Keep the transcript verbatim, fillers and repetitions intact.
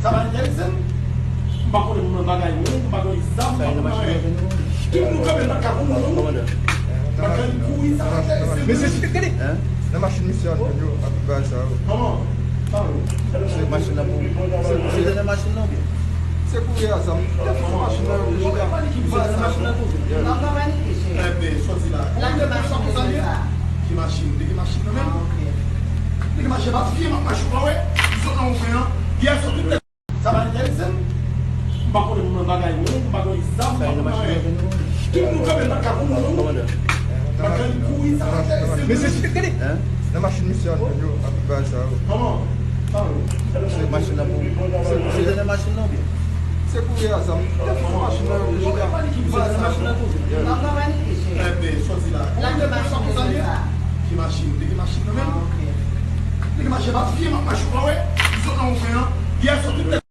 Sa pa enterese m. M pa konnen moun nan bagay moun, m pa konnen zam, m pa konnen anyen. Tout moun kanpe nan kay moun nan. Bagay kouri, sa pa enterese m. Mesye, gade. Nan machin misye an, yo ap bay sa yo. Kòman? Se machin nan pou, se, se nan machin nan oubyen? Se kouri a zam. Machin nan, yo chita. Se nan machin nan tou. Enben, sòti la. Ki machin? De ki machin nan menm? De ki machin? Pa fye m ap mache, ou pa wè? Zòt nan ou pran an. Yè sòti. Sa pa enterese m. M pa konnen moun nan bagay moun, m pa konnen zam, m pa konnen anyen. Tout moun kanpe nan kay moun nan. Bagay kouri, sa pa enterese m. Mesye, gade. Nan machin misye an, yo ap bay sa yo. Kòman? Se machin nan pou, se, se nan machin nan oubyen? Se kouri a zam. Machin nan, yo chita. Se nan machin nan tou. Enben, sòti la. Ki machin? De ki machin nan menm? De ki machin? Pa fye m ap mache, ou pa wè? Zòt nan ou pran an. Yè sòti.